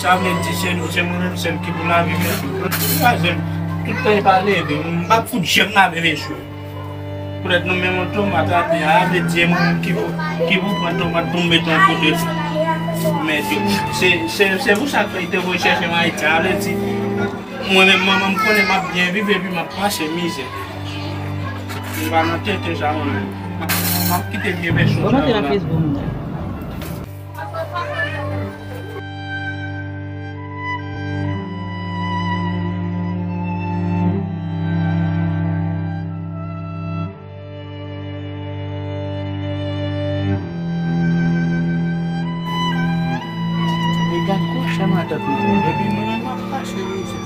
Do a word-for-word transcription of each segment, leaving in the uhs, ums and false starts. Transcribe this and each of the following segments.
Sa vle di se nou, se mwen menm sèl ki pou lave veso. Tout vwazen, tout tan e pa leve, m p ap fout janm lave veso. Poutèt nou menm yon tomat atè a, vle di e mwen menm ki pou, ki pou pran tomat pou m mete yon kote pou mèt yo. Se, se, se pou sa k fè yo te voye chèche m Ayiti a, vle di mwen menm manman m konnen m ap byen viv epi m ap pase mizè. M pa nan tenten sa mwen menm. M ap, m ap kite vye veso sa yo la. Kòman te nan Facebook mwen? E gad kòchè matant mwen. Epi mwen menm m ap pase mizè.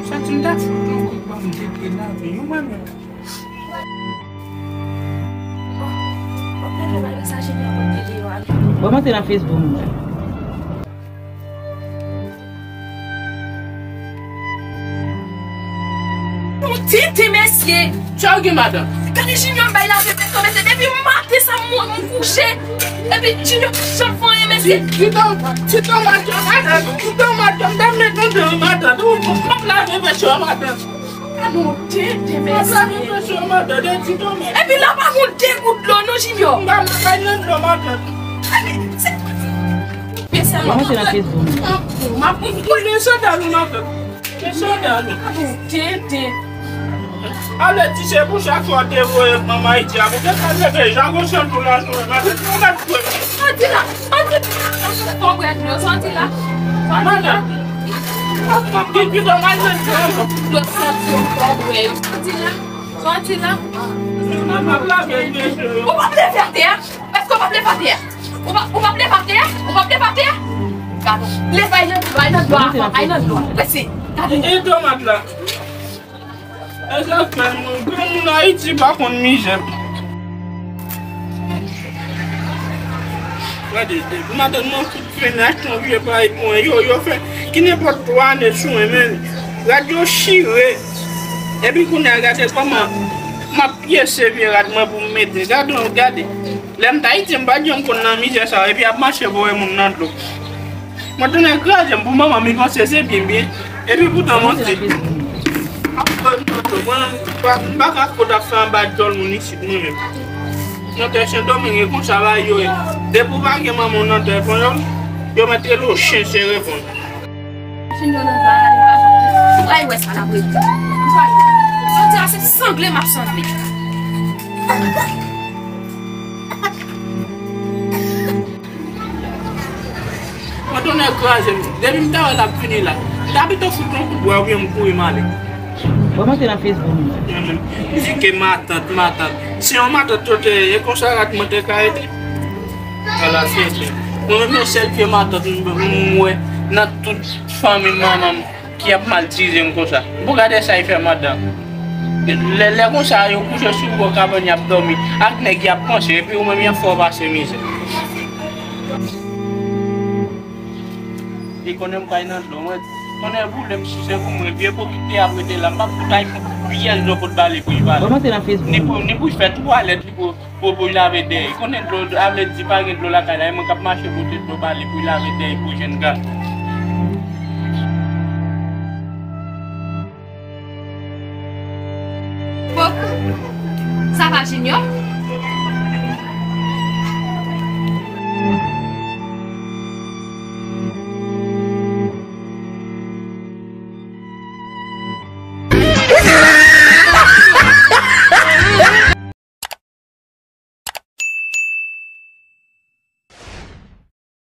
Sa ti m ta fout yon kout ban m te dwe lave wi mwen menm. Bon, mwen te nan Facebook mwen. Yon tenten mesye. Sa w gen madan? Gade Junior bay lave veso mesye depi maten sa m kouche. Epi Junior pa janm fè anyen mesye. Ti, ti tomat yo madan, ti tomat yo m ta met anndan madan. Ou p ap lave veso madan. Gade yon tenten mesye. Epi la pa gon de gout dlo non Junior. Epi se. Mwen te nan Facebook. M ap boule sandal ou nan tèt. Gade yon tenten. Ale di se pou sa fò te voye manman Ayiti a. Pou te ka leve jan gon santou la sou mwen. Mwen te nan Santi la, santi la, santi la. Madan, ki, ki dlo madan? Dlo santi yo fò bwè yo. Santi la, santi la. Ou p ap leve atè a? Èske ou p ap leve atè a? Ou p ap, ou p ap leve atè a? Ou p ap leve atè a? Gade, leve, ay nan dlo, ay nan dlo, ay nan dlo. Prese. Gade. E tomat la. E sa fè nou, granmoun Ayiti pa konn mizè. Gade, madan mwen fout fè n achte yon vye pay pou mwen. Yo, yo fè ki nenpòt twa ane sou mwen, men rad yo chire. Epi kounye a gade kòman m ap pyese vye rad mwen pou m mete. Gade, gade. Lè m t Ayiti, m pa t janm konn nan mizè sa yo. Epi ap mache voye moun nan dlo. Mwen tounen kraze m pou manman m, li panse se byen byen. Epi poutan mwen se. Mwen pa, m pa ka fout ap fè anba djòl moun isit mwen menm. Nan tè Sendomeng e konsa bagay yo ye. Depi w pa gen manman w nan tè Panyòl, yo mèt rele w chen se reponn. Fin yo nan bagay li pa. Ou pral wè sa l ap regle. Ou pral wè. Jodi a se sangle m ap sangle. Mwen tounen kraze m. Depi m ta wè l ap vini la, m ta pito fout yon kout bwa oubyen m kouri m ale. Bon, mwen te nan Facebook mwen. Mwen menm, m di ke matant, matant. Si yon matant yo te ye konsa rat mwen te ka rete. Ala se se. Mwen menm yon sèl vye matant m, m wè nan tout fanmi manman m ki ap maltirize m konsa. Bon, gade sa y fè madan. Lè, lè konsa, yo kouche sou bò kabann, y ap dòmi. Ak nèg y ap panse, epi ou menm, y ap fè w pase mizè. Li konnen m pral nan dlo, mwen. Tonnè boule m, si se pou mwen, vye ipokrit te ap rete la, m p ap fout ay fè pyès dlo pot ba li pou y pale. Kòman te nan Facebook? Ni pou, ni pou y fè twalèt, li pou Pou, pou l lave dèyè. Konnen dlo, a vle di pa gen dlo lakay la, e mwen k ap mache pote dlo ba li pou l lave dèyè pou jèn gason.